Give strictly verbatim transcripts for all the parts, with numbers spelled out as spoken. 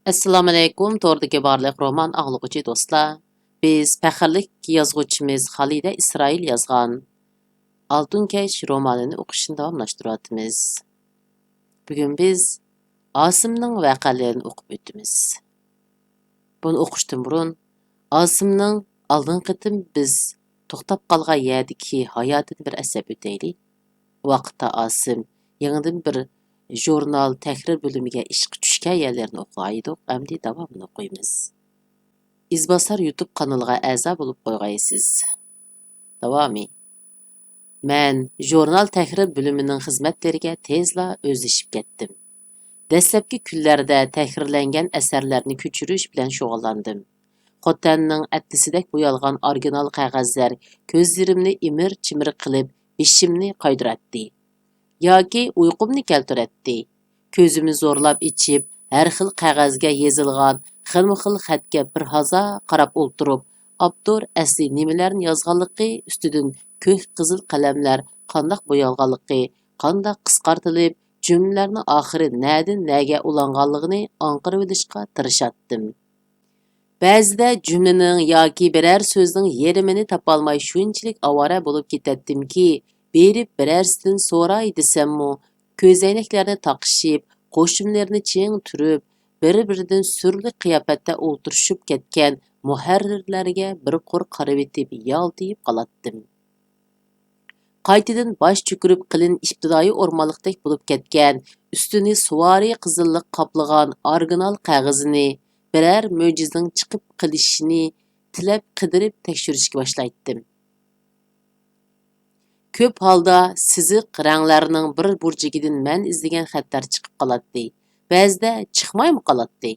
ئەسسالامۇئەلەيكۇم، توردىكى بارلىق رومان ئاڭلىغۇچى دوستلار. بىز پەخىرلىك يازغۇچىمىز خالىدە ئىسرائىل يازغان ئالتۇن كەش رومانىنى ئوقۇشنى داۋاملاشتۇرۇۋاتىمىز. بۈگۈن بىز ئاسىمنىڭ ۋەقەلىرىنى ئوقۇپ ئۆتىمىز. بۇنى ئوقۇشتىن بۇرۇن، ئاسىمنىڭ ئالدىنقى قېتىم بىز توختاپ قالغان يەردىكى ھاياتىنى بىر ئەسلەپ ئۆتەيلى. بۇ ۋاقىتتا ئاسىم يېڭىدىن بىر ژۇرنال تەھرىر بۆلۈمىگە ئىشقا چۈشكەن يەرلىرىنى ئوقۇغانىدۇق، ئەمدى داۋامىنى ئوقۇيمىز. ئىزباسار يۇتۇب قانىلىغا ئەزا بولۇپ قويغايسىز. داۋامى. مەن ژۇرنال تەھرىر بۆلۈمىنىڭ خىزمەتلىرىگە تېزلا ئۆزلىشىپ كەتتىم. دەسلەپكى كۈنلەردە تەھرىرلەنگەن ئەسەرلەرنى كۆچۈرۈش بىلەن شۇغۇللاندىم. خوتەننىڭ ئەتلىسىدەك بويالغان ئورىگىنال قەغەزلەر كۆزلىرىمنى ئىمىر-چىمىر قىلىپ، بېشىمنى قايدۇراتتى. ياكى ئۇيقۇمنى كەلتۈرەتتى. كۆزۈمنى زورلاپ ئېچىپ، ھەر خىل قەغەزگە يېزىلغان خىلمۇ خىل خەتكە بىر ھازا قاراپ ئولتۇرۇپ، ئاپتور ئەسلى نېمىلەرنى يازغانلىقى ئۈستىدىن كۆك قىزىل قەلەملەر قانداق بويالغانلىقى، قانداق قىسقارتىلىپ، جۈملىلەرنىڭ ئاخىرى نەدىن نەگە ئۇلانغانلىقىنى ئاڭقىرىۋېلىشقا تىرىشاتتىم. بەزىدە جۈملىنىڭ ياكى بىرەر سۆزنىڭ يېرىمىنى تاپالماي شۇنچىلىك ئاۋارە بولۇپ كېتەتتىمكى، بېرىپ بىرەرسىدىن سوراي دېسەممۇ، كۆزەينەكلەرنى تاقىشىپ، قوشۇملىرىنى چىڭ تۈرۈپ، بىر-بىرىدىن سۈرلۈك قىياپەتتە ئولتۇرۇشۇپ كەتكەن مۇھەررىرلەرگە بىر قۇر قارىۋېتىپ يالتىيىپ قالاتتىم. قايتىدىن باش چۆكۈرۈپ قېلىن ئىپتىدائىي ئورمانلىقتەك بولۇپ كەتكەن، ئۈستىنى سۇۋارى قىزىللىق قاپلىغان ئورىگىنال قەغىزىنى بىرەر مۆجىزىنىڭ چىقىپ قېلىشىنى تىلەپ قىدىرىپ تەكشۈرۈشكە باشلايتتىم. كۆپ ھالدا سىزىق رەڭلەرنىڭ بىر بۇرجىكىدىن مەن ئىزدىگەن خەتلەر چىقىپ قالاتتى، بەزىدە چىقمايمۇ قالاتتى.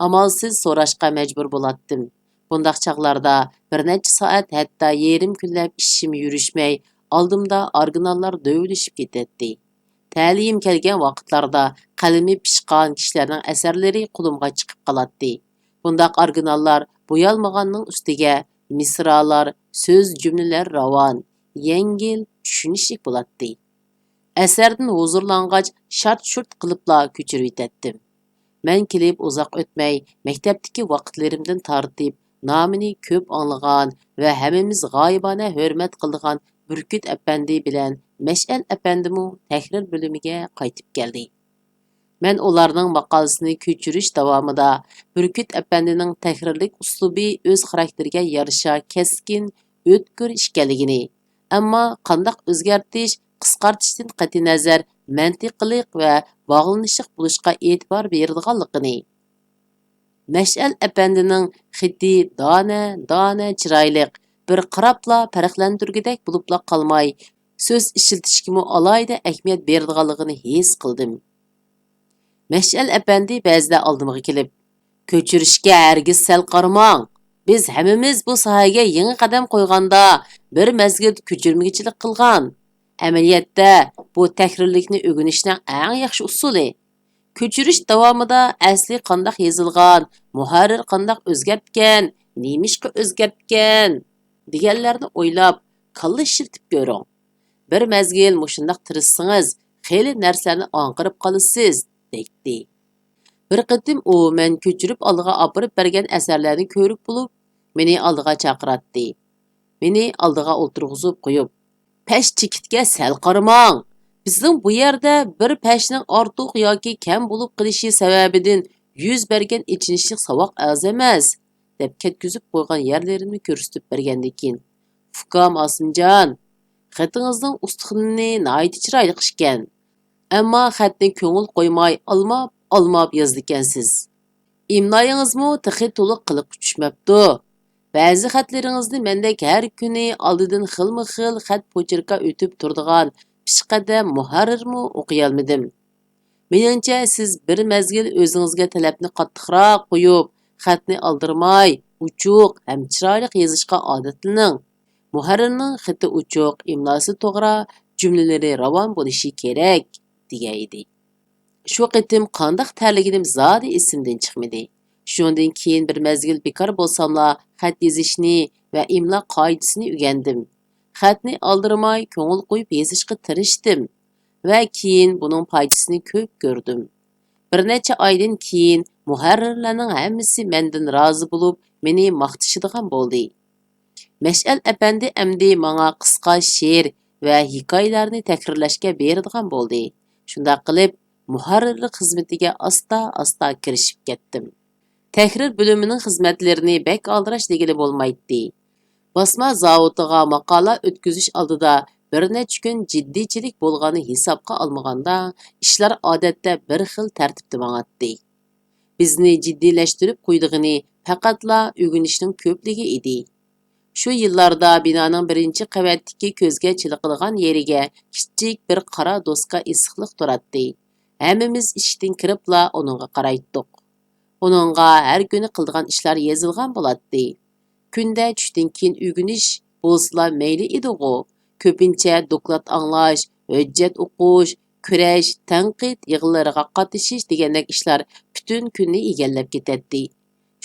ئامالسىز سوراشقا مەجبۇر بولاتتىم. بۇنداق چاغلاردا بىر نەچچە سائەت، ھەتتا يېرىم كۈنلەپ ئىشىم يۈرۈشمەي، ئالدىمدا ئورىگىناللار دۆۋىلىشىپ كېتەتتى. تەلىيىم كەلگەن ۋاقىتلاردا قەلىمى پىشقان كىشىلەرنىڭ ئەسەرلىرى قولۇمغا چىقىپ قالاتتى. بۇنداق ئورىگىناللار بويالمىغاننىڭ ئۈستىگە مىسرالار، سۆز جۈملىلەر راۋان، يەڭگىل، چۈشىنىشلىك بولاتتى. ئەسەردىن ھۇزۇرلانغاچ شارت-شۇرت قىلىپلا كۆچۈرۈۋېتەتتىم. مەن كېلىپ ئۇزاق ئۆتمەي، مەكتەپتىكى ۋاقىتلىرىمدىن تارتىپ نامىنى كۆپ ئاڭلىغان ۋە ھەممىمىز غايىبانە ھۆرمەت قىلىدىغان بۈركۈت ئەپەندى بىلەن مەشئەل ئەپەندىمۇ تەھرىر بۆلۈمىگە قايتىپ كەلدى. مەن ئۇلارنىڭ ماقالىسىنى كۆچۈرۈش داۋامىدا بۈركۈت ئەپەندىنىڭ تەھرىرلىك ئۇسلۇبى ئۆز خاراكتېرىگە يارىشا كەسكىن، ئۆتكۈر ئىكەنلىكىنى، ئەمما قانداق ئۆزگەرتىش، قىسقارتىشتىن قەتئىينەزەر، مەنتىقلىق ۋە باغلىنىشلىق بولۇشقا ئېتىبار بېرىدىغانلىقىنى، مەشئەل ئەپەندىنىڭ خېتى دانە-دانە چىرايلىق، بىر قاراپلا پەرقلەندۈرگۈدەك بولۇپلا قالماي، سۆز ئىشلىتىشكىمۇ ئالاھىدە ئەھمىيەت بېرىدىغانلىقىنى ھېس قىلدىم. مەشئەل ئەپەندى بەزىدە ئالدىمغا كېلىپ، «كۆچۈرۈشكە ھەرگىز سەل قارىماڭ. بىز ھەممىمىز بۇ ساھەگە يېڭى قەدەم قويغاندا، بىر مەزگىل كۆچۈرمىگۈچىلىك قىلغان. ئەمەلىيەتتە، بۇ تەھرىرلىكنى ئۆگىنىشنىڭ ئەڭ ياخشى ئۇسۇلى. كۆچۈرۈش داۋامىدا ئەسلى قانداق يېزىلغان، مۇھەررىر قانداق ئۆزگەرتكەن، نېمىشقا ئۆزگەرتكەن دېگەنلەرنى ئويلاپ، كاللا ئىشلىتىپ كۆرۈڭ. بىر مەزگىل مۇشۇنداق تىرىشسىڭىز، خېلى نەرسىلەرنى ئاڭقىرىپ قالىسىز» دەيتتى. بىر قېتىم ئۇ مەن كۆچۈرۈپ ئالدىغا ئاپىرىپ بەرگەن ئەسەرلەرنى كۆرۈپ بولۇپ، مېنى ئالدىغا چاقىراتتى. مېنى ئالدىغا ئولتۇرغۇزۇپ قويۇپ، «پەش چېكىتكە سەل قارىماڭ. بىزنىڭ بۇ يەردە بىر پەشنىڭ ئارتۇق ياكى كەم بولۇپ قېلىشى سەۋەبىدىن يۈز بەرگەن ئېچىنىشلىق ساۋاق ئاز ئەمەس» دەپ كەتكۈزۈپ قويغان يەرلىرىمنى كۆرسىتىپ بەرگەندىن كېيىن، «ئۇكام ئاسىمجان، خېتىڭىزنىڭ ئۇستىخىنى ناھايىتى چىرايلىق ئىكەن. ئەمما خەتنى كۆڭۈل قويماي ئالماپ-ئالماپ يازىدىكەنسىز. ئىملايىڭىزمۇ تېخى تولۇق قىلىققا چۈشمەپتۇ. بەزى خەتلىرىڭىزنى مەندەك ھەر كۈنى ئالدىدىن خىلمۇ خىل خەت پوچېركا ئۆتۈپ تۇرىدىغان پېشقەدەم مۇھەررىرمۇ ئوقۇيالمىدىم. مېنىڭچە، سىز بىر مەزگىل ئۆزىڭىزگە تەلەپنى قاتتىقراق قويۇپ، خەتنى ئالدىرىماي، ئوچۇق ھەم چىرايلىق يېزىشقا ئادەتلىنىڭ. مۇھەررىرنىڭ خېتى ئوچۇق، ئىملاسى توغرا، جۈملىلىرى راۋان بولۇشى كېرەك» دېگەن ئىدى. شۇ قېتىم قانداق تەرلىگىنىم زادى ئېسىمدىن چىقمىدى. شۇنىڭدىن كېيىن بىر مەزگىل بىكار بولساملا، خەت يېزىشنى ۋە ئىملا قائىدىسىنى ئۆگەندىم. خەتنى ئالدىرىماي، كۆڭۈل قويۇپ يېزىشقا تىرىشتىم ۋە كېيىن بۇنىڭ پايدىسىنى كۆپ كۆردۈم. بىر نەچچە ئايدىن كېيىن مۇھەررىرلەرنىڭ ھەممىسى مەندىن رازى بولۇپ، مېنى ماختىشىدىغان بولدى. مەشئەل ئەپەندى ئەمدى ماڭا قىسقا شېئىر ۋە ھېكايىلەرنى تەھرىرلەشكە بېرىدىغان بولدى. شۇنداق قىلىپ، مۇھەررىرلىك خىزمىتىگە ئاستا-ئاستا كىرىشىپ كەتتىم. تەھرىر بۆلۈمىنىڭ خىزمەتلىرىنى بەك ئالدىراش دېگىلى بولمايتتى. باسما زاۋۇتىغا ماقالە ئۆتكۈزۈش ئالدىدا بىر نەچچە كۈن جىددىيچىلىك بولغاننى ھېسابقا ئالمىغاندا، ئىشلار ئادەتتە بىر خىل تەرتىپتە ماڭاتتى. بىزنى جىددىيلەشتۈرۈپ قويىدىغىنى پەقەتلا ئۆگىنىشنىڭ كۆپلۈكى ئىدى. شۇ يىللاردا بىنانىڭ بىرىنچى قەۋەتتىكى كۆزگە چېلىقىدىغان يېرىگە كىچىك بىر قارا دوسكا ئېسىقلىق تۇراتتى. ھەممىمىز ئىشىكتىن كىرىپلا ئۇنىڭغا قارايتتۇق. ئۇنىڭغا ھەر كۈنى قىلىدىغان ئىشلار يېزىلغان بولاتتى. كۈندە چۈشتىن كېيىن ئۆگىنىش بولسىلا مەيلى ئىدىغۇ. كۆپىنچە دوكلات ئاڭلاش، ھۆججەت ئوقۇش، كۈرەش، تەنقىد يىغىنلىرىغا قاتنىشىش دېگەندەك ئىشلار پۈتۈن كۈننى ئىگىلەپ كېتەتتى.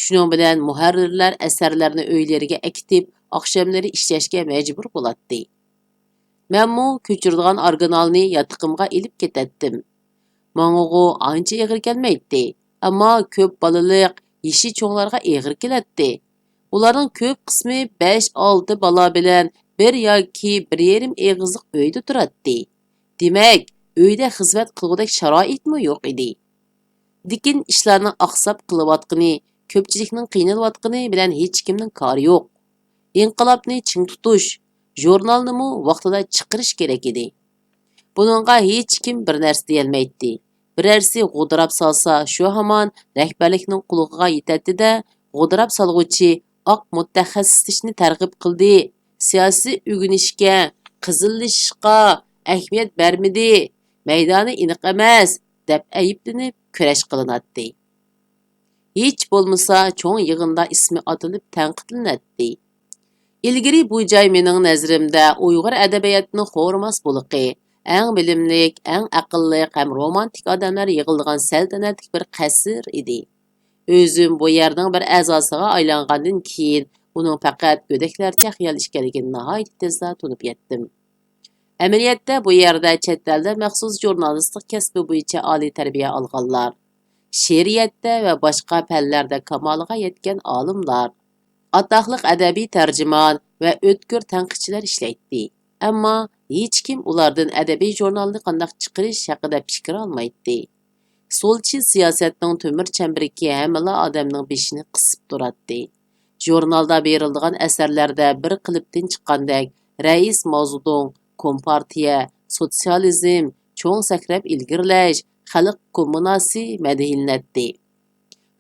شۇنىڭ بىلەن مۇھەررىرلەر ئەسەرلەرنى ئۆيلىرىگە ئەكېتىپ، ئاخشاملىرى ئىشلەشكە مەجبۇر بولاتتى. مەنمۇ كۆچۈرىدىغان ئورىگىنالنى ياتىقىمغا ئېلىپ كېتەتتىم. ماڭىغۇ ئانچە ئېغىر كەلمەيتتى، ئەمما كۆپ بالىلىق، يېشى چوڭلارغا ئېغىر كېلەتتى. ئۇلارنىڭ كۆپ قىسمى بەش-ئالتە بالا بىلەن بىر ياكى بىر يېرىم ئېغىزلىق ئۆيدە تۇراتتى. دېمەك، ئۆيدە خىزمەت قىلغۇدەك شارائىتمۇ يوق ئىدى. لېكىن ئىشلارنىڭ ئاقساپ قېلىۋاتقىنى، كۆپچىلىكنىڭ قىينىلىۋاتقىنى بىلەن ھېچكىمنىڭ كارى يوق. ئىنقىلابنى چىڭ تۇتۇش، ژۇرنالنىمۇ ۋاقتىدا چىقىرىش كېرەك ئىدى. بۇنىڭغا ھېچكىم بىر نەرسە دېيەلمەيتتى. بىرەرسى غودراپ سالسا، شۇ ھامان رەھبەرلىكنىڭ قۇلىقىغا يېتەتتى-دە، غودراپ سالغۇچى ئاق مۇتەخەسسىسلىشىشنى تەرغىب قىلدى، سىياسىي ئۆگىنىشكە، قىزىللىشىشقا ئەھمىيەت بەرمىدى، مەيدانى ئېنىق ئەمەس، دەپ ئەيىبلىنىپ كۈرەش قىلىناتتى. ھېچ بولمىسا چوڭ يىغىندا ئىسمى ئاتىلىپ تەنقىدلىنەتتى. ئىلگىرى بۇ جاي مېنىڭ نەزىرىمدە ئۇيغۇر ئەدەبىياتىنىڭ خورىماس بۇلىقى، ئەڭ بىلىملىك، ئەڭ ئەقىللىق ھەم رومانتىك ئادەملەر يىغىلىدىغان سەلتەنەتلىك بىر قەسىر ئىدى. ئۆزۈم بۇ يەرنىڭ بىر ئەزاسىغا ئايلانغاندىن كېيىن، ئۇنىڭ پەقەت گۆدەكلەرچە خىيال ئىكەنلىكىنى ناھايىتى تېزلا تونۇپ يەتتىم. ئەمەلىيەتتە بۇ يەردە چەت ئەلدە مەخسۇس ژۇرنالىستىق كەسپى بويىچە ئالىي تەربىيە ئالغانلار، شېئىرىيەتتە ۋە باشقا پەنلەردە كامالىغا يەتكەن ئالىملار، ئاتاقلىق ئەدەبىي تەرجىمان ۋە ئۆتكۈر تەنقىدچىلەر ئىشلەيتتى. ئەمما ھېچكىم ئۇلاردىن ئەدەبىي ژۇرنالنى قانداق چىقىرىش ھەققىدە پىكىر ئالمايتتى. سولچى سىياسەتنىڭ تۆمۈر چەمبىرىكى ھەممىلا ئادەمنىڭ بېشىنى قىسىپ تۇراتتى. ژۇرنالدا بېرىلىدىغان ئەسەرلەردە بىر قېلىپتىن چىققاندەك رەئىس ماۋزېدۇڭ، كومپارتىيە، سوتسىيالىزم، چوڭ سەكرەپ ئىلگىرىلەش، خەلق كوممۇناسى مەدھىيلىنەتتى.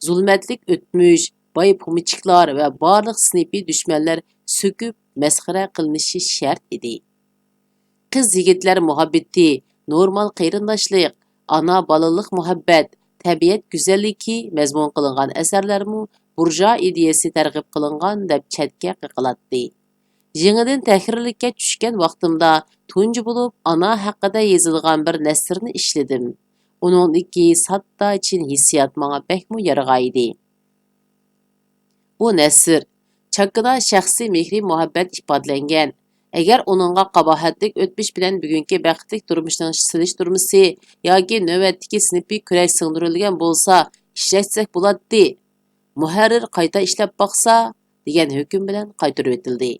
زۇلمەتلىك ئۆتمۈش، باي پومىچىكلار ۋە بارلىق سىنىپىي دۈشمەنلەر سۆكۈپ مەسخىرە قىلىنىشى شەرت ئىدى. قىز-يىگىتلەر مۇھەببىتى، نورمال قېرىنداشلىق، ئانا-بالىلىق مۇھەببەت، تەبىئەت گۈزەللىكى مەزمۇن قىلىنغان ئەسەرلەرمۇ بۇرژۇئا ئىدىيەسى تەرغىب قىلىنغان دەپ چەتكە قېقىلاتتى. يېڭىدىن تەھرىرلىككە چۈشكەن ۋاقتىمدا تۇنجى بولۇپ ئانا ھەققىدە يېزىلغان بىر نەسرنى ئىشلىدىم. ئۇنىڭدىكى ساددا چىن ھېسسىيات ماڭا بەكمۇ يارىغايدى. بۇ نەسر، چاكىنا شەخسىي مېھرى-مۇھەببەت ئىپادىلەنگەن. ئەگەر ئۇنىڭغا قاباھەتلىك ئۆتمۈش بىلەن بۈگۈنكى بەختلىك تۇرمۇشنىڭ سېلىشتۇرمىسى ياكى نۆۋەتتىكى سىنىپىي كۈرەش سىڭدۈرۈلگەن بولسا، ئىشلەتسەك بولاتتى. مۇھەررىر قايتا ئىشلەپ باقسا، دېگەن ھۆكۈم بىلەن قايتۇرۇۋېتىلدى.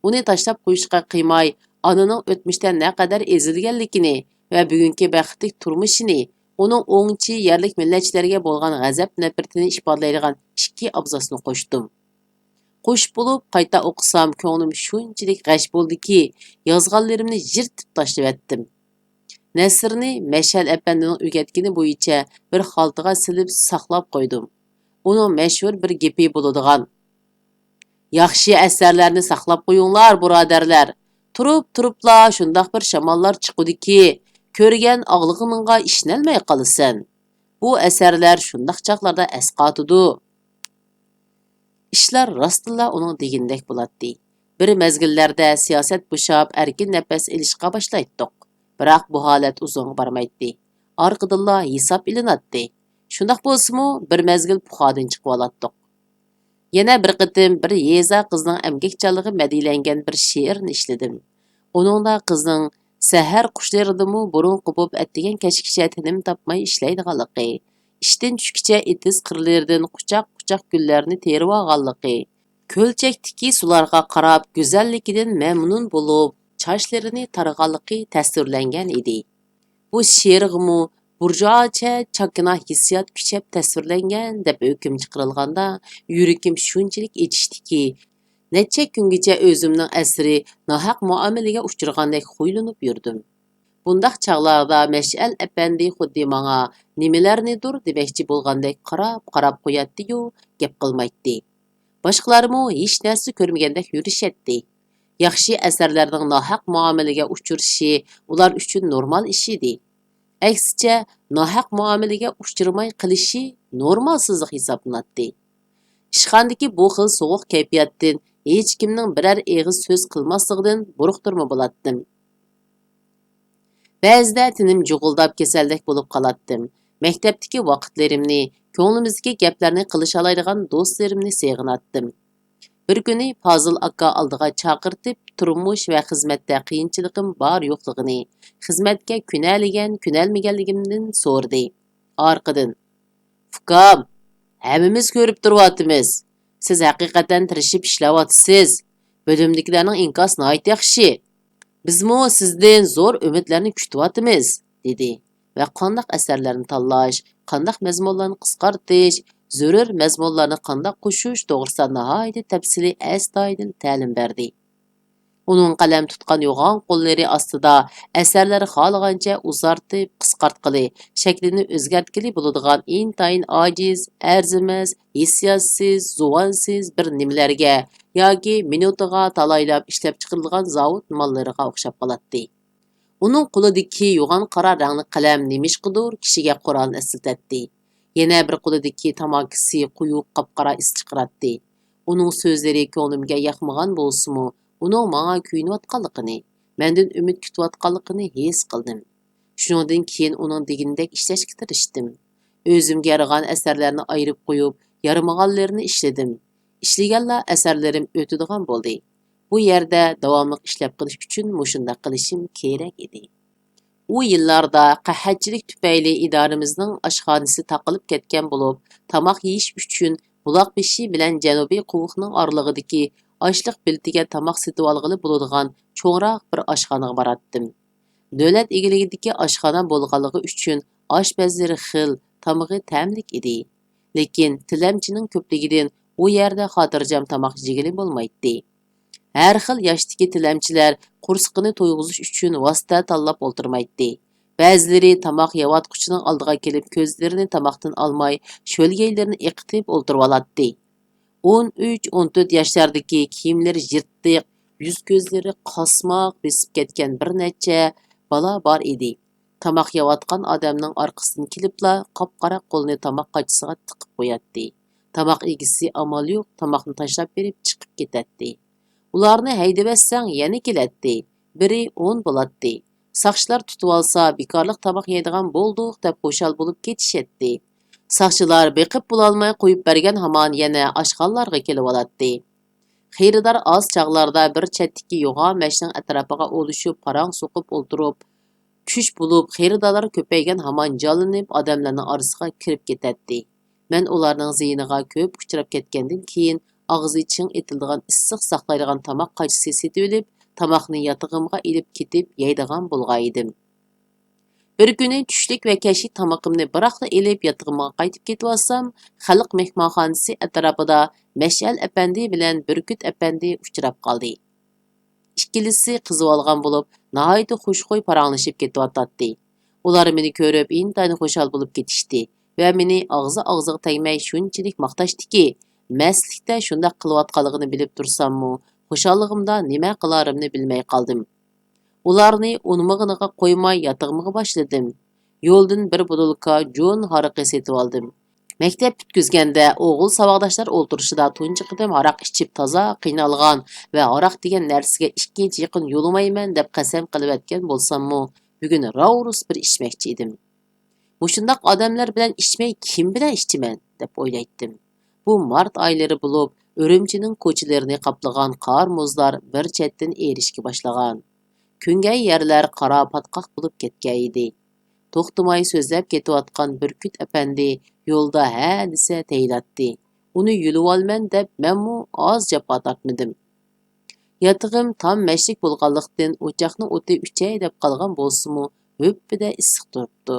ئۇنى تاشلاپ قويۇشقا قىيماي، ئانىنىڭ ئۆتمۈشتە نەقەدەر ئېزىلگەنلىكىنى ۋە بۈگۈنكى بەختلىك تۇرمۇشىنى، ئۇنىڭ ئوڭچى يەرلىك مىللەتچىلەرگە بولغان غەزەپ-نەپرىتىنى ئىپادىلەيدىغان ئىككى ئابزاسنى قوشتۇم. قوشۇپ بولۇپ قايتا ئوقۇسام، كۆڭلۈم شۇنچىلىك غەش بولدىكى، يازغانلىرىمنى يىرتىپ تاشلىۋەتتىم. نەسرنى مەشئەل ئەپەندىنىڭ ئۆگەتكىنى بويىچە بىر خالتىغا سېلىپ ساقلاپ قويدۇم. ئۇنىڭ مەشھۇر بىر گېپى بولىدىغان، ياخشى ئەسەرلەرنى ساقلاپ قويۇڭلار، بۇرادەرلەر. تۇرۇپ-تۇرۇپلا شۇنداق بىر شاماللار چىقىدۇكى، كۆرگەن ئاغلىغىنىڭغا ئىشىنەلمەي قالىسەن. بۇ ئەسەرلەر شۇنداق چاغلاردا ئەسقاتىدۇ. ئىشلار راستتىنلا ئۇنىڭ دېگىنىدەك بولاتتى. بىر مەزگىللەردە سىياسەت بوشاپ، ئەركىن نەپەس ئېلىشقا باشلايتتۇق. بىراق بۇ ھالەت ئۇزۇنغا بارمايتتى. ئارقىدىنلا ھېساب ئېلىناتتى. شۇنداق بولسىمۇ، بىر مەزگىل پۇخادىن چىقىۋالاتتۇق. يەنە بىر قېتىم بىر يېزا قىزىنىڭ ئەمگەكچانلىقى مەدھىيلەنگەن بىر شېئىرنى ئىشلىدىم. ئۇنىڭدا قىزنىڭ سەھەر قۇشلىرىدىمۇ بۇرۇن قوپۇپ، ئەتىگەن كەچكىچە تىنىم تاپماي ئىشلەيدىغانلىقى، ئىشتىن چۈشكىچە ئېتىز قىرلىرىدىن قۇچاق-قۇچاق گۈللەرنى تېرىۋالغانلىقى، كۆلچەكتىكى سۇلارغا قاراپ گۈزەللىكىدىن مەمنۇن بولۇپ، چاچلىرىنى تارىغانلىقى تەسۋىرلەنگەن ئىدى. بۇ شېئىرغىمۇ بۇرجۇئاچە چاكىنا ھېسسىيات كۈچەپ تەسۋىرلەنگەن دەپ ھۆكۈم چىقىرىلغاندا، يۈرىكىم شۇنچىلىك ئېچىشتىكى، نەچچە كۈنگىچە ئۆزۈمنىڭ ئەسىرى، ناھەق مۇئامىلىگە ئۇچرىغاندەك خۇيلىنىپ يۈردۈم. بۇنداق چاغلاردا مەشئەل ئەپەندى خۇددى ماڭا نېمىلەرنىدۇر دېمەكچى بولغاندەك قاراپ-قاراپ قوياتتى-يۇ، گەپ قىلمايتتى. باشقىلارمۇ ھېچ نەرسە كۆرمىگەندەك يۈرۈشەتتى. ياخشى ئەسەرلەرنىڭ ناھەق مۇئامىلىگە ئۇچرىشى ئۇلار ئۈچۈن نورمال ئىش ئىدى. ئەكسىچە، ناھەق مۇئامىلىگە ئۇچرىماي قېلىشى نورمالسىزلىق ھېسابلىناتتى. ئىشخانىدىكى بۇ خىل سوغۇق كەيپىياتتىن ھېچكىمنىڭ بىرەر ئېغىز سۆز قىلماسلىقىدىن بورۇقتۇرما بولاتتىم. بەزىدە تېنىم جۇغۇلداپ كېسەلدەك بولۇپ قالاتتىم. مەكتەپتىكى ۋاقىتلىرىمنى، كۆڭلىمىزدىكى گەپلەرنى قىلىشالايدىغان دوستلىرىمنى سېغىناتتىم. بىر كۈنى پازىل ئاكا ئالدىغا چاقىرتىپ، تۇرمۇش ۋە خىزمەتتە قىيىنچىلىقىم بار-يوقلۇقىنى، خىزمەتكە كۆنەلىگەن-كۆنەلمىگەنلىكىمدىن سورىدى. ئارقىدىن، ئۇكام، ھەممىمىز كۆرۈپ تۇرۇۋاتىمىز. سىز ھەقىقەتەن تىرىشىپ ئىشلەۋاتىسىز. بۆلۈمدىكىلەرنىڭ ئىنكاسى ناھايىتى ياخشى. بىزمۇ سىزدىن زور ئۈمىدلەرنى كۈتۈۋاتىمىز، دېدى ۋە قانداق ئەسەرلەرنى تاللاش، قانداق مەزمۇنلارنى قىسقارتىش، زۆرۈر مەزمۇنلارنى قانداق قوشۇش توغرىسىدا ناھايىتى تەپسىلىي، ئەستايىدىل تەلىم بەردى. ئۇنىڭ قەلەم تۇتقان يوغان قوللىرى ئاستىدا ئەسەرلەر خالىغانچە ئۇزارتىپ، قىسقارتقىلى، شەكلىنى ئۆزگەرتكىلى بولىدىغان ئىنتايىن ئاجىز، ئەرزىمەس، ھېسسىياتسىز، زۇۋانسىز بىر نېمىلەرگە ياكى مىنۇتىغا تالايلاپ ئىشلەپچىقىرىلغان زاۋۇت ماللىرىغا ئوخشاپ قالاتتى. ئۇنىڭ قولىدىكى يوغان قارا رەڭلىك قەلەم نېمىشقىدۇر كىشىگە قورالنى ئەسلىتەتتى. يەنە بىر قولىدىكى تاماكىسى قويۇق قاپقارا ئىس چىقىراتتى. ئۇنىڭ سۆزلىرى كۆڭلۈمگە ياقمىغان بولسىمۇ، ئۇنىڭ ماڭا كۆيۈنۈۋاتقانلىقىنى، مەندىن ئۈمىد كۈتۈۋاتقانلىقىنى ھېس قىلدىم. شۇنىڭدىن كېيىن ئۇنىڭ دېگىنىدەك ئىشلەشكە تىرىشتىم. ئۆزۈمگە يارىغان ئەسەرلەرنى ئايرىپ قويۇپ، يارىمىغانلىرىنى ئىشلىدىم. ئىشلىگەنلا ئەسەرلىرىم ئۆتىدىغان بولدى. بۇ يەردە داۋاملىق ئىشلەپ قېلىش ئۈچۈن مۇشۇنداق قىلىشىم كېرەك ئىدى. ئۇ يىللاردا قەھەتچىلىك تۈپەيلى ئىدارىمىزنىڭ ئاشخانىسى تاقىلىپ كەتكەن بولۇپ، تاماق يېيىش ئۈچۈن بۇلاقبېشى بىلەن جەنۇبىي قوۋۇقنىڭ ئارىلىقىدىكى ئاشلىق بېلىتىگە تاماق سېتىۋالغىلى بولىدىغان چوڭراق بىر ئاشخانىغا باراتتىم. دۆلەت ئىگىلىكىدىكى ئاشخانا بولغانلىقى ئۈچۈن ئاشپەزلىرى خىل، تامىقى تەملىك ئىدى. لېكىن تىلەمچىنىڭ كۆپلۈكىدىن ئۇ يەردە خاتىرجەم تاماق يېگىلى بولمايتتى. ھەر خىل ياشتىكى تىلەمچىلەر قورسىقىنى تويغۇزۇش ئۈچۈن ۋاسىتە تاللاپ ئولتۇرمايتتى. بەزىلىرى تاماق يەۋاتقۇچىنىڭ ئالدىغا كېلىپ، كۆزلىرىنى تاماقتىن ئالماي، شۆلگەيلىرىنى ئېقىتىپ ئولتۇرۇۋالاتتى. ئون ئۈچ، ئون تۆت ياشلاردىكى، كىيىملىرى يىرتىق، يۈز-كۆزلىرى قاسماق بېسىپ كەتكەن بىر نەچچە بالا بار ئىدى. تاماق يەۋاتقان ئادەمنىڭ ئارقىسىدىن كېلىپلا، قاپقارا قولىنى تاماق قاچىسىغا تىقىپ قوياتتى. تاماق ئىگىسى ئامال يوق، تاماقنى تاشلاپ بېرىپ چىقىپ كېتەتتى. ئۇلارنى ھەيدىۋەتسەڭ، يەنە كېلەتتى. بىرى ئون بولاتتى. ساقچىلار تۇتۇۋالسا، بىكارلىق تاماق يەيدىغان بولدۇق، دەپ خۇشال بولۇپ كېتىشەتتى. ساقچىلار بېقىپ بولالماي قويۇپ بەرگەن ھامان يەنە ئاشخانىلارغا كېلىۋالاتتى. خېرىدار ئاز چاغلاردا بىر چەتتىكى يوغان مەشنىڭ ئەتراپىغا ئولىشىپ، پاراڭ سوقۇپ ئولتۇرۇپ، چۈش بولۇپ، خېرىدارلار كۆپەيگەن ھامان جانلىنىپ، ئادەملەرنىڭ ئارىسىغا كىرىپ كېتەتتى. مەن ئۇلارنىڭ زىيىنىغا كۆپ ئۇچراپ كەتكەندىن كېيىن، ئاغزى چىڭ ئېتىلىدىغان ئىسسىق ساقلايدىغان تاماق قاچىسى سېتىۋېلىپ، تاماقنى ياتىقىمغا ئېلىپ كېتىپ يەيدىغان بولغانىدىم. بىر كۈنى چۈشلۈك ۋە كەچلىك تامىقىمنى بىراقلا ئېلىپ، ياتىقىمغا قايتىپ كېتىۋاتسام، خەلق مېھمانخانىسى ئەتراپىدا مەشئەل ئەپەندى بىلەن بۈركۈت ئەپەندى ئۇچراپ قالدى. ئىككىلىسى قىزىۋالغان بولۇپ، ناھايىتى خۇشخۇي پاراڭلىشىپ كېتىۋاتاتتى. ئۇلار مېنى كۆرۈپ، ئىنتايىن خۇشال بولۇپ كېتىشتى ۋە مېنى ئاغزى ئاغزىغا تەگمەي شۇنچىلىك ماختاشتىكى، مەستلىكتە شۇنداق قىلىۋاتقانلىقىنى بىلىپ تۇرساممۇ، خۇشاللىقىمدا نېمە قىلارىمنى بىلمەي قالدىم. ئۇلارنى ئۇنىمىغىنىغا قويماي ياتىقىمغا باشلىدىم. يولدىن بىر بوتۇلكا جون ھارىقى سېتىۋالدىم. مەكتەپ پۈتكۈزگەندە ئوغۇل ساۋاقداشلار ئولتۇرۇشىدا تۇنجى قېتىم ھاراق ئىچىپ تازا قىينالغان ۋە ھاراق دېگەن نەرسىگە ئىككىنچى يېقىن يولىمايمەن دەپ قەسەم قىلىۋەتكەن بولساممۇ، بۈگۈن راۋرۇس بىر ئىچمەكچى ئىدىم. مۇشۇنداق ئادەملەر بىلەن ئىچمەي كىم بىلەن ئىچىمەن دەپ ئويلايتتىم. بۇ مارت ئايلىرى بولۇپ، ئۈرۈمچىنىڭ كوچىلىرىنى قاپلىغان قار-مۇزلار بىر چەتتىن ئېرىشكە باشلىغان. كۈنگەي يەرلەر قارا پاتقاق بولۇپ كەتكەن ئىدى. توختىماي سۆزلەپ كېتىۋاتقان بۈركۈت ئەپەندى يولدا ھە دېسە تەيلەتتى. ئۇنى يۆلىۋالىمەن دەپ مەنمۇ ئاز جاپا تارتمىدىم. ياتىقىم تام مەشلىك بولغانلىقتىن، ئوچاقنىڭ ئوتى ئۆچەي دەپ قالغان بولسىمۇ، ھۈپپىدە ئىسسىق تۇرۇپتۇ.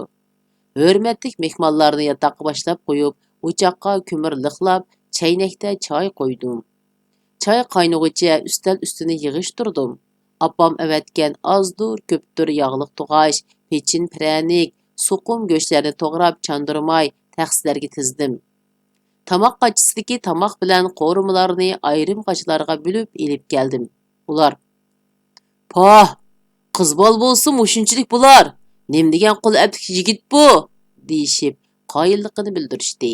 ھۆرمەتلىك مېھمانلارنى ياتاققا باشلاپ قويۇپ، ئوچاققا كۆمۈر لىقلاپ، چەينەكتە چاي قويدۇم. چاي قاينىغۇچە ئۈستەل ئۈستىنى يىغىشتۇردۇم. ئاپام ئەۋەتكەن ئازدۇر كۆپتۇر ياغلىق توغاچ، پېچىن پىرەنىك، سوقۇم گۆشلەرنى توغراپ چاندۇرماي تەخسىلەرگە تىزدىم. تاماق قاچىسىدىكى تاماق بىلەن قورۇمىلارنى ئايرىم قاچىلارغا بۆلۈپ ئېلىپ كەلدىم. ئۇلار، پاھ، قىز بالا بولسا مۇشۇنچىلىك بولار، نېمە دېگەن قۇل ئەپلىك يىگىت بۇ، دېيىشىپ قايىللىقىنى بىلدۈرۈشتى.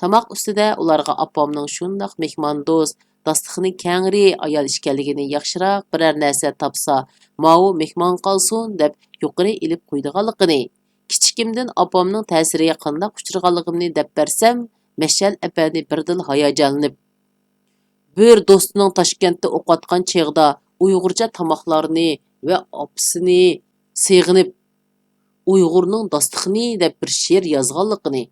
تاماق ئۈستىدە ئۇلارغا ئاپامنىڭ شۇنداق مېھماندوست، داستىخىنى كەڭرى ئايال ئىكەنلىكىنى، ياخشىراق بىرەر نەرسە تاپسا ماۋۇ مېھمان قالسۇن دەپ يۇقىرى ئېلىپ قويىدىغانلىقىنى، كىچىكىمدىن ئاپامنىڭ تەسىرىگە قانداق ئۇچرىغانلىقىمنى دەپ بەرسەم، مەشئەل ئەپەندى بىردىنلا ھاياجانلىنىپ، بىر دوستىنىڭ تاشكەنتتە ئوقۇۋاتقان چېغىدا ئۇيغۇرچە تاماقلارنى ۋە ئاپىسىنى سېغىنىپ، ئۇيغۇرنىڭ داستىخىنى دەپ بىر شېئىر يازغانلىقىنى،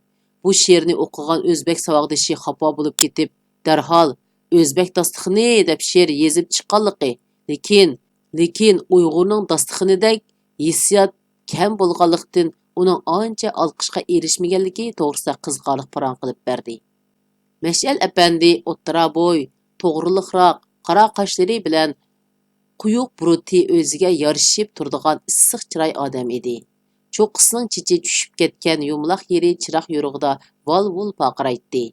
بۇ شېئىرنى ئوقۇغان ئۆزبەك ساۋاقدىشى خاپا بولۇپ كېتىپ، دەرھال ئۆزبەك داستىخىنى دەپ شېئىر يېزىپ چىققانلىقى، لېكىن، لېكىن ئۇيغۇرنىڭ داستىخىنىدەك ھېسسىيات كەم بولغانلىقتىن، ئۇنىڭ ئانچە ئالقىشقا ئېرىشمىگەنلىكى توغرىسىدا قىزىقارلىق پاراڭ قىلىپ بەردى. مەشئەل ئەپەندى ئوتتۇرا بوي، توغرىلىقراق، قارا قاشلىرى بىلەن قويۇق بۇرۇتى ئۆزىگە يارىشىپ تۇرىدىغان ئىسسىق چىراي ئادەم ئىدى. چوققىسىنىڭ چېچى چۈشۈپ كەتكەن يۇمىلاق يېرى چىراغ يورۇقىدا ۋال-ۋۇل پارقىرايتتى.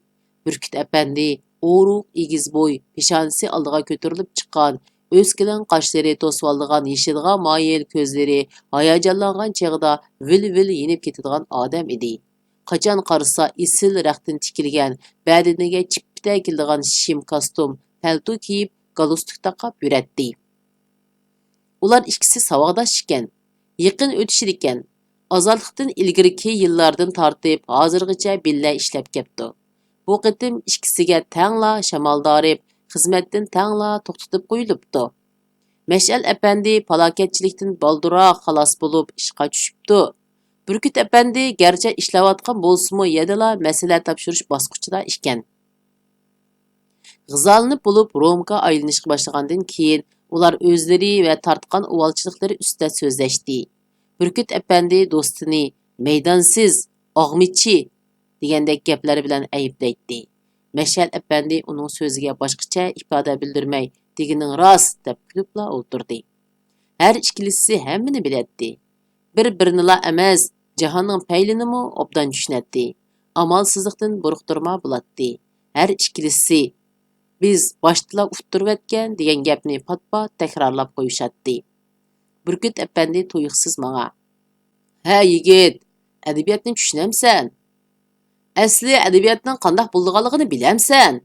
بۈركۈت ئەپەندى ئورۇق، ئېگىز بوي، پېشانىسى ئالدىغا كۆتۈرۈلۈپ چىققان، ئۆسكىلەڭ قاشلىرى توسۇۋالىدىغان يېشىلغا مايىل كۆزلىرى ھاياجانلانغان چېغىدا ۋىل-ۋىل يېنىپ كېتىدىغان ئادەم ئىدى. قاچان قارىسا ئېسىل رەختتىن تىكىلگەن، بەدىنىگە چىپپىتە كېلىدىغان شىم كاستۇم، پەلتو كىيىپ، گالستۇك تاقاپ يۈرەتتى. ئۇلار ئىككىسى ساۋاقداش ئىكەن. يېقىن ئۆتۈشىدىكەن. ئازادلىقتىن ئىلگىرىكى يىللاردىن تارتىپ ھازىرغىچە بىللە ئىشلەپ كەپتۇ. بۇ قېتىم ئىككىسىگە تەڭلا شامال دارىپ، خىزمەتتىن تەڭلا توختىتىپ قويۇلۇپتۇ. مەشئەل ئەپەندى پالاكەتچىلىكتىن بالدۇرراق خالاس بولۇپ ئىشقا چۈشۈپتۇ. بۈركۈت ئەپەندى گەرچە ئىشلەۋاتقان بولسىمۇ، يەنىلا مەسىلە تاپشۇرۇش باسقۇچىدا ئىكەن. غىزالىنىپ بولۇپ رومكا ئايلىنىشقا باشلىغاندىن كېيىن، ئۇلار ئۆزلىرى ۋە تارتقان ئۇۋالچىلىقلىرى ئۈستىدە سۆزلەشتى. بۈركۈت ئەپەندى دوستىنى مەيدانسىز، ئاغمىچى دېگەندەك گەپلەر بىلەن ئەيىبلەيتتى. مەشئەل ئەپەندى ئۇنىڭ سۆزىگە باشقىچە ئىپادە بىلدۈرمەي، دېگىنىڭ راست، دەپ كۈلۈپلا ئولتۇردى. ھەر ئىككىلىسى ھەممىنى بىلەتتى. بىر-بىرىنىلا ئەمەس، جاھاننىڭ پەيلىنىمۇ ئوبدان چۈشىنەتتى. ئامالسىزلىقتىن بۇرۇقتۇرما بولاتتى. ھەر ئىككىلىسى، بىز باشتىلا ئۇتتۇرۇۋەتكەن دېگەن گەپنى پات-پات تەكرارلاپ قويۇشاتتى. بۈركۈت ئەپەندى تۇيۇقسىز ماڭا، ھە، يىگىت، ئەدەبىياتنى چۈشىنەمسەن؟ ئەسلى ئەدەبىياتنىڭ قانداق بولىدىغانلىقىنى بىلەمسەن؟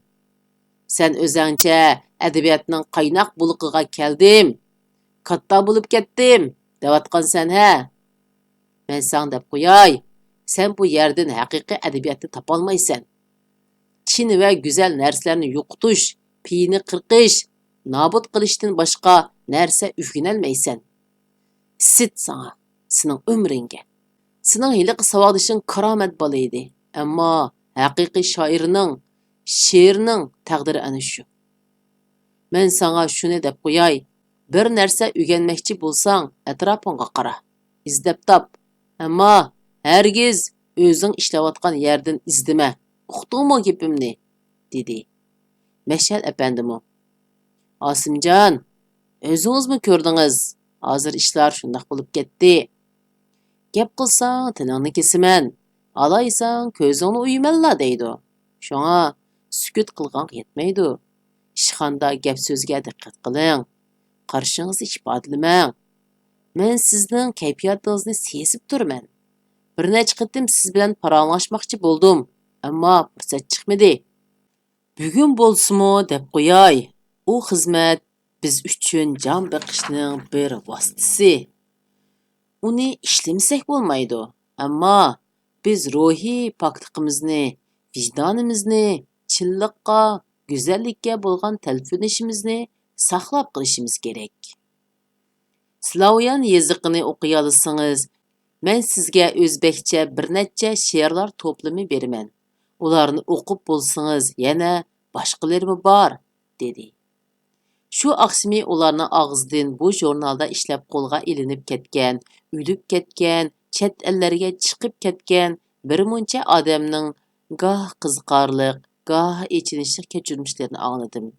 سەن ئۆزەڭچە ئەدەبىياتنىڭ قايناق بۇلىقىغا كەلدىم، كاتتا بولۇپ كەتتىم دەۋاتقانسەن ھە؟ مەن ساڭا دەپ قوياي، سەن بۇ يەردىن ھەقىقىي ئەدەبىياتنى تاپالمايسەن. چىن ۋە گۈزەل نەرسىلەرنى يوقىتىش، پېيىنى قىرقىش، نابۇت قىلىشتىن باشقا نەرسە ئۆگىنەلمەيسەن. ئىسىت ساڭا، سېنىڭ ئۆمرۈڭگە. سېنىڭ ھېلىقى ساۋاقدىشىڭ كارامەت بالا ئىدى، ئەمما ھەقىقىي شائىرنىڭ، شېئىرنىڭ تەقدىرى ئەنە شۇ. مەن ساڭا شۇنى دەپ قوياي، بىر نەرسە ئۆگەنمەكچى بولساڭ، ئەتراپىڭغا قارا، ئىزدەپ تاپ. ئەمما ھەرگىز ئۆزۈڭ ئىشلەۋاتقان يەردىن ئىزدىمە. ئۇقتۇڭمۇ گېپىمنى؟ دېدى. مەشئەل ئەپەندىمۇ، ئاسىمجان، ئۆزىڭىزمۇ كۆردىڭىز، ھازىر ئىشلار شۇنداق بولۇپ كەتتى. گەپ قىلساڭ تىلىڭنى كېسىمەن، ئالايساڭ كۆزۈڭنى ئويىمەنلا دەيدۇ. شۇڭا سۈكۈت قىلغانغا يەتمەيدۇ. ئىشخانىدا گەپ سۆزگە دىققەت قىلىڭ. قارىشىڭىزنى ئىپادىلىمەڭ. مەن سىزنىڭ كەيپىياتىڭىزنى سېزىپ تۇرىمەن. بىر نەچچە قېتىم سىز بىلەن پاراڭلاشماقچى بولدۇم، ئەمما پۇرسەت چىقمىدى. بۈگۈن بولسىمۇ دەپ قوياي، ئۇ خىزمەت بىز ئۈچۈن جان بېقىشنىڭ بىر ۋاسىتىسى. ئۇنى ئىشلىمىسەك بولمايدۇ. ئەمما بىز روھىي پاكلىقىمىزنى، ۋىجدانىمىزنى، چىنلىققا، گۈزەللىككە بولغان تەلپۈنۈشىمىزنى ساقلاپ قېلىشىمىز كېرەك. سلاۋيان يېزىقىنى ئوقۇيالىسىڭىز، مەن سىزگە ئۆزبەكچە بىر نەچچە شېئىرلار توپلىمى بېرىمەن. ئۇلارنى ئوقۇپ بولسىڭىز، يەنە باشقىلىرىمۇ بار، دېدى. شۇ ئاخشىمى ئۇلارنىڭ ئاغزىدىن بۇ ژۇرنالدا ئىشلەپ قولغا ئېلىنىپ كەتكەن، ئۆلۈپ كەتكەن، چەت ئەللەرگە چىقىپ كەتكەن بىر مۇنچە ئادەمنىڭ گاھ قىزىقارلىق، گاھ ئېچىنىشلىق كەچۈرمىشلىرىنى ئاڭلىدىم.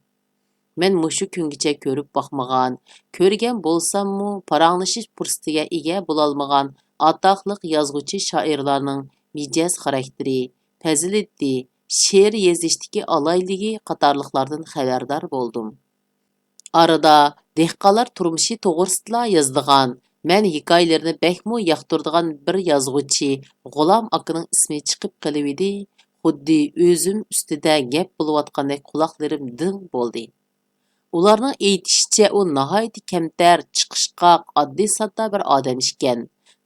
مەن مۇشۇ كۈنگىچە كۆرۈپ باقمىغان، كۆرگەن بولساممۇ پاراڭلىشىش پۇرسىتىگە ئىگە بولالمىغان ئاتاقلىق يازغۇچى شائىرلارنىڭ مىجەز خاراكتېرى، پەزىلىتى، شېئىر يېزىشتىكى ئالاھىدىلىكى قاتارلىقلاردىن خەۋەردار بولدۇم. ئارىدا دېھقانلار تۇرمۇشى توغرىسىدىلا يازىدىغان، مەن ھېكايىلىرىنى بەكمۇ ياقتۇرىدىغان بىر يازغۇچى غۇلام ئاكىنىڭ ئىسمى چىقىپ قېلىۋىدى، خۇددى ئۆزۈم ئۈستىدە گەپ بولۇۋاتقاندەك قۇلاقلىرىم دىڭ بولدى. ئۇلارنىڭ ئېيتىشىچە، ئۇ ناھايىتى كەمتەر، چىقىشقاق، ئاددىي-ساددا بىر ئادەم ئىكەن.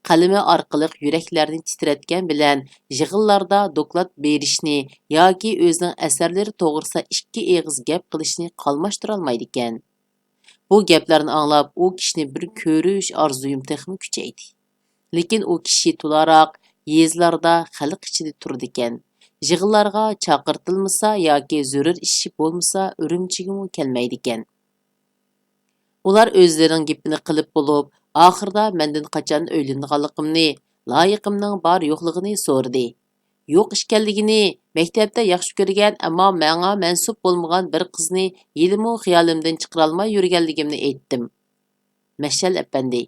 قەلىمى ئارقىلىق يۈرەكلەرنى تىترەتكەن بىلەن يىغىنلاردا دوكلات بېرىشنى ياكى ئۆزىنىڭ ئەسەرلىرى توغرىسىدا ئىككى ئېغىز گەپ قىلىشنى قالماشتۇرالمايدىكەن. بۇ گەپلەرنى ئاڭلاپ، ئۇ كىشىنى بىر كۆرۈش ئارزۇيۇم تېخىمۇ كۈچەيدى. لېكىن ئۇ كىشى تولاراق يېزىلاردا، خەلق ئىچىدە تۇرىدىكەن. يىغىنلارغا چاقىرتىلمىسا ياكى زۆرۈر ئىشى بولمىسا، ئۈرۈمچىگىمۇ كەلمەيدىكەن. ئۇلار ئۆزلىرىنىڭ گېپىنى قىلىپ بولۇپ، ئاخىرىدا مەندىن قاچان ئۆيلىنىدىغانلىقىمنى، لايىقىمنىڭ بار-يوقلۇقىنى سورىدى. يوق ئىكەنلىكىنى، مەكتەپتە ياخشى كۆرگەن، ئەمما ماڭا مەنسۇپ بولمىغان بىر قىزنى ھېلىمۇ خىيالىمدىن چىقىرالماي يۈرگەنلىكىمنى ئېيتتىم. مەشەل ئەپەندى: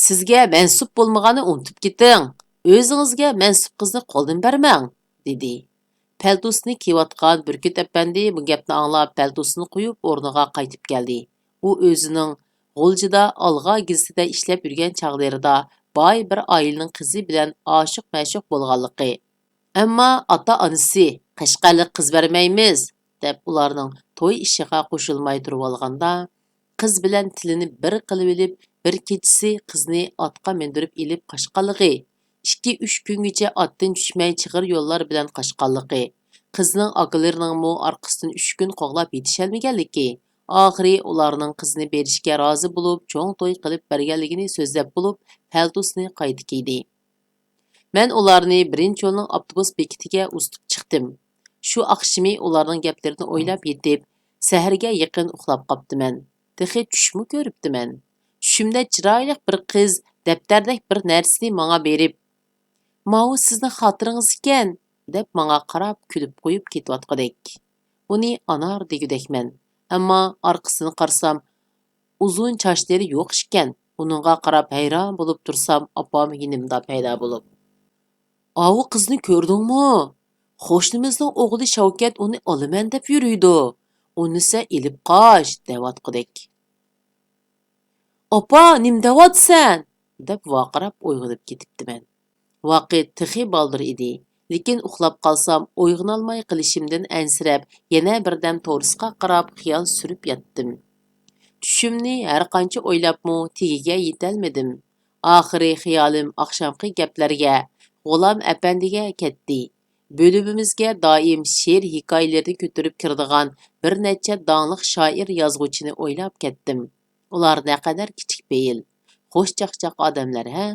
«سىزگە مەنسۇپ بولمىغاننى ئۇنتۇپ كېتىڭ، ئۆزىڭىزگە مەنسۇپ قىزنى قولدىن بەرمەڭ»، دېدى. پەلتوسىنى كىيىۋاتقان بۈركۈت ئەپەندى بۇ گەپنى ئاڭلاپ، پەلتوسىنى قويۇپ، ئورنىغا قايتىپ كەلدى. ئۇ ئۆزىنىڭ غۇلجىدا ئالغا گېزىتىدە ئىشلەپ يۈرگەن چاغلىرىدا باي بىر ئائىلىنىڭ قىزى بىلەن ئاشىق-مەشۇق بولغانلىقى، ئەمما ئاتا-ئانىسى «قەشقەرلىك قىز بەرمەيمىز» دەپ، ئۇلارنىڭ توي ئىشىغا قوشۇلماي تۇرۇۋالغاندا، قىز بىلەن تىلىنى بىر قىلىۋېلىپ، بىر كېچىسى قىزنى ئاتقا مىندۈرۈپ ئېلىپ قاچقانلىقى، ئىككى-ئۈچ كۈنگىچە ئاتتىن چۈشمەي، چىغىر يوللار بىلەن قاچقانلىقى، قىزنىڭ ئاكىلىرىنىڭمۇ ئارقىسىدىن ئۈچ كۈن قوغلاپ يېتىشەلمىگەنلىكى، ئاخىرى ئۇلارنىڭ قىزنى بېرىشكە رازى بولۇپ، چوڭ توي قىلىپ بەرگەنلىكىنى سۆزلەپ بولۇپ، پەلتوسىنى قايتا كىيدى. مەن ئۇلارنى بىرىنچى يولنىڭ ئاپتوبۇس بېكىتىگە ئۇزىتىپ چىقتىم. شۇ ئاخشىمى ئۇلارنىڭ گەپلىرىنى ئويلاپ يېتىپ، سەھەرگە يېقىن ئۇخلاپ قاپتىمەن. تېخى چۈشمۇ كۆرۈپتىمەن. چۈشۈمدە چىرايلىق بىر قىز دەپتەردەك بىر نەرسىنى ماڭا بېرىپ، «ماۋۇ سىزنىڭ خاتىرىڭىز ئىكەن» دەپ ماڭا قاراپ كۈلۈپ قويۇپ كېتىۋاتقۇدەك. ئۇنى ئانار دېگۈدەكمەن. ئەمما ئارقىسىدىن قارىسام، ئۇزۇن چاچلىرى يوق ئىكەن. ئۇنىڭغا قاراپ ھەيران بولۇپ تۇرسام، ئاپام يېنىمدا پەيدا بولۇپ، «ئاۋۇ قىزنى كۆردۈڭمۇ؟ قوشنىمىزنىڭ ئوغلى شەۋكەت ئۇنى ئالىمەن دەپ يۈرىدۇ. ئۇنى سەن ئېلىپ قاچ» دەۋاتقۇدەك. «ئاپا، نېمە دەۋاتىسەن؟» دەپ ۋارقىراپ ئويغىنىپ كېتىپتىمەن. ۋاقىت تېخى بالدۇر ئىدى، لېكىن ئۇخلاپ قالسام ئويغىنالماي قېلىشىمدىن ئەنسىرەپ، يەنە بىردەم تورۇسقا قاراپ خىيال سۈرۈپ ياتتىم. چۈشۈمنى ھەرقانچە ئويلاپمۇ تېگىگە يېتەلمىدىم. ئاخىرى خىيالىم ئاخشامقى گەپلەرگە، غۇلام ئەپەندىگە كەتتى. بۆلۈمىمىزگە دائىم شېئىر ھېكايىلىرىنى كۆتۈرۈپ كىرىدىغان بىر نەچچە داڭلىق شائىر يازغۇچىنى ئويلاپ كەتتىم. ئۇلار نەقەدەر كىچىك پېئىل، خۇش چاقچاق ئادەملەر ھە!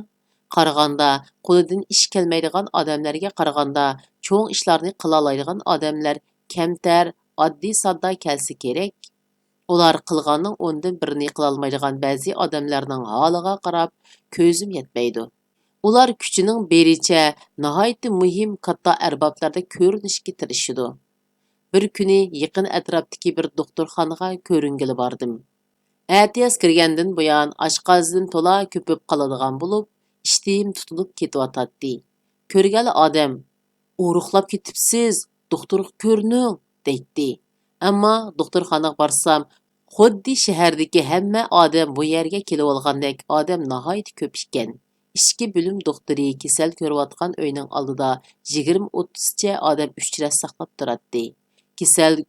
قارىغاندا، قولىدىن ئىش كەلمەيدىغان ئادەملەرگە قارىغاندا، چوڭ ئىشلارنى قىلالايدىغان ئادەملەر كەمتەر، ئاددىي-ساددا كەلسە كېرەك. ئۇلار قىلغاننىڭ ئوندىن بىرىنى قىلالمايدىغان بەزى ئادەملەرنىڭ ھالىغا قاراپ كۆزۈم يەتمەيدۇ. ئۇلار كۈچىنىڭ بېرىچە ناھايىتى مۇھىم، كاتتا ئەربابلاردا كۆرۈنۈشكە تىرىشىدۇ. بىر كۈنى يېقىن ئەتراپتىكى بىر دوختۇرخانىغا كۆرۈنگىلى باردىم. ئەتىياز كىرگەندىن بۇيان ئاشقازىنىم تولا كۆپۈپ قالىدىغان بولۇپ، ئىشتىيىم تۇتۇلۇپ كېتىۋاتاتتى. كۆرگەنلا ئادەم، «ئورۇقلاپ كېتىپسىز، دوختۇرغا كۆرۈنۈڭ» دەيتتى. ئەمما دوختۇرخانىغا بارسام، خۇددى شەھەردىكى ھەممە ئادەم بۇ يەرگە كېلىۋالغاندەك ئادەم ناھايىتى كۆپ ئىكەن. ئىچكى بۆلۈم دوختۇرى كېسەل كۆرۈۋاتقان ئۆينىڭ ئالدىدا يىگىرمە ئوتتۇزچە ئادەم ئۆچرەت ساقلاپ تۇراتتى. كېسەل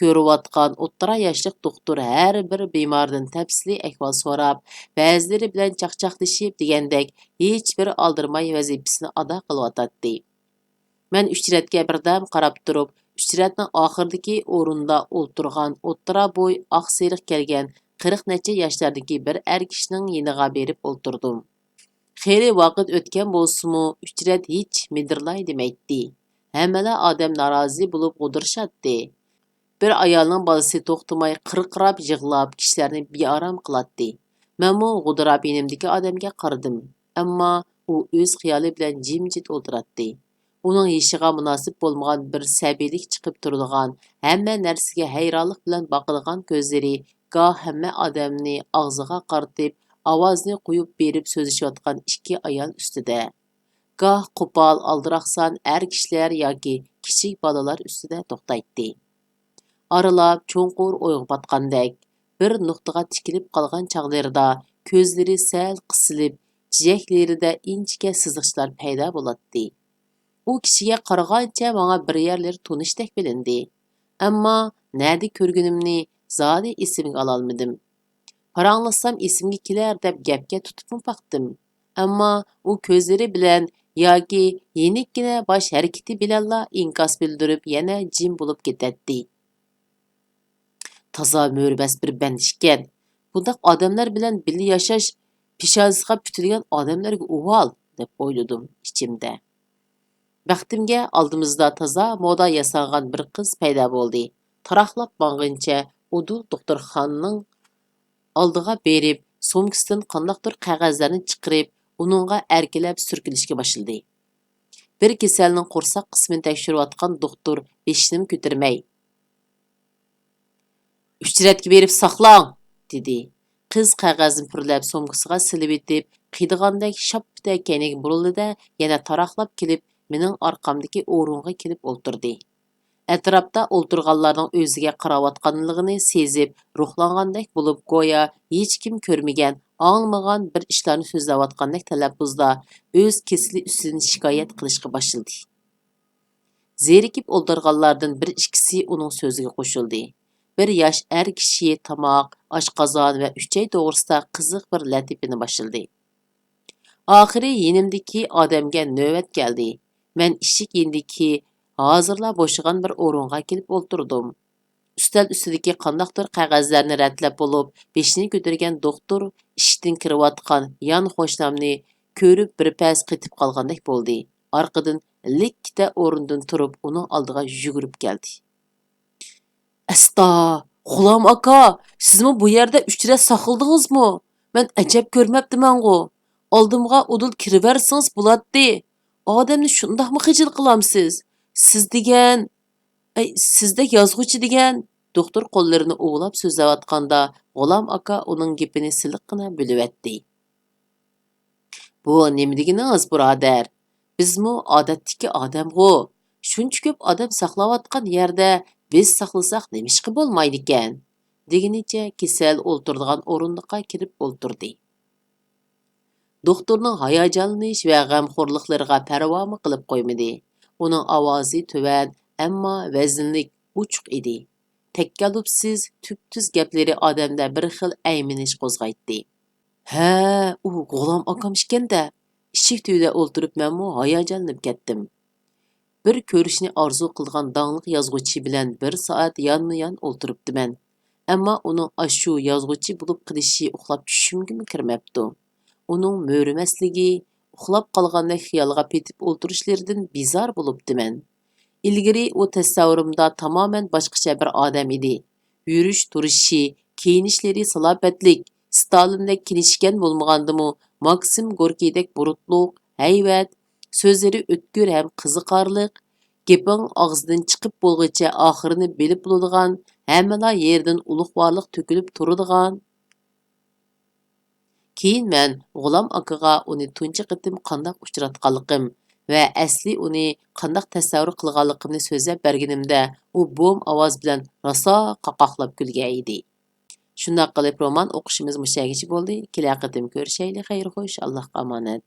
كۆرۈۋاتقان ئوتتۇرا ياشلىق دوختۇر ھەر بىر بىماردىن تەپسىلىي ئەھۋال سوراپ، بەزىلىرى بىلەن چاقچاقلىشىپ دېگەندەك ھېچبىر ئالدىرىماي ۋەزىپىسىنى ئادا قىلىۋاتاتتى. مەن ئۆچرەتكە بىردەم قاراپ تۇرۇپ، ئۆچرەتنىڭ ئاخىرىدىكى ئورۇندا ئولتۇرغان ئوتتۇرا بوي، ئاق سېرىق كەلگەن قىرىق نەچچە ياشلاردىكى بىر ئەر كىشىنىڭ يېنىغا بېرىپ ئولتۇردۇم. خېلى ۋاقىت ئۆتكەن بولسىمۇ، ئۆچرەت ھېچ مىدىرلاي دېمەيتتى. ھەممىلا ئادەم نارازى بولۇپ غودۇرىشاتتى. بىر ئايالنىڭ بالىسى توختىماي قىرقىراپ يىغلاپ، كىشىلەرنى بىئارام قىلاتتى. مەنمۇ غودۇراپ يېنىمدىكى ئادەمگە قارىدىم. ئەمما ئۇ ئۆز خىيالى بىلەن جىمجىت ئولتۇراتتى. ئۇنىڭ يېشىغا مۇناسىپ بولمىغان بىر سەبىيلىك چىقىپ تۇرىدىغان، ھەممە نەرسىگە ھەيرانلىق بىلەن باقىدىغان كۆزلىرى گاھ ھەممە ئادەمنى ئاغزىغا قارىتىپ، ئاۋازىنى قويۇپ بېرىپ سۆزلىشىۋاتقان ئىككى ئايال ئۈستىدە، گاھ قوپال، ئالدىراقسان ئەر كىشىلەر ياكى كىچىك بالىلار ئۈستىدە توختايتتى. ئارىلاپ چوڭقۇر ئويغا پاتقاندەك، بىر نۇقتىغا تىكىلىپ قالغان چاغلىرىدا كۆزلىرى سەل قىسىلىپ، جىيەكلىرىدە ئىنچىكە سىزىقچىلار پەيدا بولاتتى. ئۇ كىشىگە قارىغانچە ماڭا بىر يەرلىرى تونۇشتەك بىلىندى. ئەمما نەدە كۆرگىنىمنى زادى ئېسىمگە ئالالمىدىم. پاراڭلىسام ئېسىمگە كېلەر دەپ گەپكە تۇتۇپمۇ باقتىم. ئەمما ئۇ كۆزلىرى بىلەن ياكى يېنىككىنە باش ھەرىكىتى بىلەنلا ئىنكاس بىلدۈرۈپ يەنە جىم بولۇپ كېتەتتى. تازا مۆرىمەس بىر بەندە ئىكەن. بۇنداق ئادەملەر بىلەن بىللە ياشاش پېشانىسىغا پۈتۈلگەن ئادەملەرگە ئۇۋال، دەپ ئويلىدىم ئىچىمدە. بەختىمگە ئالدىمىزدا تازا مودا ياسانغان بىر قىز پەيدا بولدى. تاراقلاپ ماڭغىنىچە ئۇدۇل دوختۇرخانىنىڭ ئالدىغا بېرىپ، سومكىسىدىن قانداقتۇر قەغەزلەرنى چىقىرىپ، ئۇنىڭغا ئەركىلەپ سۈركىلىشكە باشلىدى. بىر كېسەلنىڭ قورساق قىسمىنى تەكشۈرۈۋاتقان دوختۇر بېشىنىمۇ كۆتۈرمەي، «ئۆچرەتكە بېرىپ ساقلاڭ!» دېدى. قىز قەغەزنى پۈرلەپ سومكىسىغا سېلىۋېتىپ، قىيىدىغاندەك شاپپىدە كەينىگە بۇرۇلدى-دە، يەنە تاراقلاپ كېلىپ، مېنىڭ ئارقامدىكى ئورۇنغا كېلىپ ئولتۇردى. ئەتراپتا ئولتۇرغانلارنىڭ ئۆزىگە قاراۋاتقانلىقىنى سېزىپ، روھلانغاندەك بولۇپ، گويا ھېچكىم كۆرمىگەن، ئاڭلىمىغان بىر ئىشلارنى سۆزلەۋاتقاندەك تەلەپپۇزدا ئۆز كېسىلى ئۈستىدىن شىكايەت قىلىشقا باشلىدى. زېرىكىپ ئولتۇرغانلاردىن بىر ئىككىسى ئۇنىڭ سۆزىگە قوشۇلدى. بىر ياش ئەر كىشى تاماق، ئاشقازان ۋە ئۈچەي توغرىسىدا قىزىق بىر لەتىپىنى باشلىدى. ئاخىرى يېنىمدىكى ئادەمگە نۆۋەت كەلدى. مەن ئىشىك يېنىدىكى ھازىرلا بوشىغان بىر ئورۇنغا كېلىپ ئولتۇردۇم. ئۈستەل ئۈستىدىكى قانداقتۇر قەغەزلەرنى رەتلەپ بولۇپ، بېشىنى كۆتۈرگەن دوختۇر ئىشىكتىن كىرىۋاتقان يان قوشنامنى كۆرۈپ بىر پەس قېتىپ قالغاندەك بولدى. ئارقىدىن لىككىدە ئورنىدىن تۇرۇپ ئۇنىڭ ئالدىغا يۈگۈرۈپ كەلدى. ئەستا، غۇلام ئاكا، سىزمۇ بۇ يەردە ئۆچرەت ساقلىدىڭىزمۇ؟ مەن ئەجەب كۆرمەپتىمەنغۇ. ئالدىمغا ئۇدۇل كىرىۋەرسىڭىز بولاتتى. ئادەمنى شۇنداقمۇ خىجىل قىلامسىز؟ سىز دېگەن، ئەي، سىزدەك يازغۇچى دېگەن. دوختۇر قوللىرىنى ئۇۋىلاپ سۆزلەۋاتقاندا، غۇلام ئاكا ئۇنىڭ گېپىنى سىلىققىنا بۆلۈۋەتتى. بۇ نېمە دېگىنىڭىز، بۇرادەر؟ بىزمۇ ئادەتتىكى ئادەمغۇ. شۇنچە كۆپ ئادەم ساقلاۋاتقان يەردە بىز ساقلىساق نېمىشقا بولمايدىكەن؟ دېگىنىچە كېسەل ئولتۇرىدىغان ئورۇندۇققا كىرىپ ئولتۇردى. دوختۇرنىڭ ھاياجانلىنىش ۋە غەمخورلۇقلىرىغا پەرۋامۇ قىلىپ قويمىدى. ئۇنىڭ ئاۋازى تۆۋەن، ئەمما ۋەزىنلىك، ئوچۇق ئىدى. تەكەللۇپسىز، تۈپتۈز گەپلىرى ئادەمدە بىر خىل ئەيمىنىش قوزغايتتى. ھە، ئۇ غۇلام ئاكام ئىكەن-دە. ئىشىك تۈۋىدە ئولتۇرۇپ مەنمۇ ھاياجانلىنىپ كەتتىم. بىر كۆرۈشنى ئارزۇ قىلىدىغان داڭلىق يازغۇچى بىلەن بىر سائەت يانمۇ يان ئولتۇرۇپتىمەن. ئەمما ئۇنىڭ ئاشۇ يازغۇچى بولۇپ قېلىشى ئۇخلاپ چۈشۈمگىمۇ كىرمەپتۇ. ئۇنىڭ مۆرىمەسلىكى، ئۇخلاپ قالغاندەك خىيالغا پېتىپ ئولتۇرۇشلىرىدىن بىزار بولۇپتىمەن. ئىلگىرى ئۇ تەسەۋۋۇرۇمدا تامامەن باشقىچە بىر ئادەم ئىدى. يۈرۈش تۇرۇشى، كىيىنىشلىرى سالاپەتلىك، ستالىندەك كىنىشكەن بولمىغاندىمۇ، ماكسىم گوركىيدەك بۇرۇتلۇق، ھەيۋەت، سۆزلىرى ئۆتكۈر ھەم قىزىقارلىق، گېپىڭ ئاغزىدىن چىقىپ بولغۇچە ئاخىرىنى بىلىپ بولىدىغان، ھەممىلا يېرىدىن ئۇلۇغۋارلىق تۆكۈلۈپ تۇرىدىغان. كېيىن مەن غۇلام ئاكىغا ئۇنى تۇنجى قېتىم قانداق ئۇچراتقانلىقىم ۋە ئەسلى ئۇنى قانداق تەسەۋۋۇر قىلغانلىقىمنى سۆزلەپ بەرگىنىمدە، ئۇ بوم ئاۋاز بىلەن راسا قاقاقلاپ كۈلگەن ئىدى. شۇنداق قىلىپ، رومان ئوقۇشىمىز مۇشۇ يەرگىچە بولدى. كېلەر قېتىم كۆرۈشەيلى. خەير خوش، ئاللاھقا ئامانەت.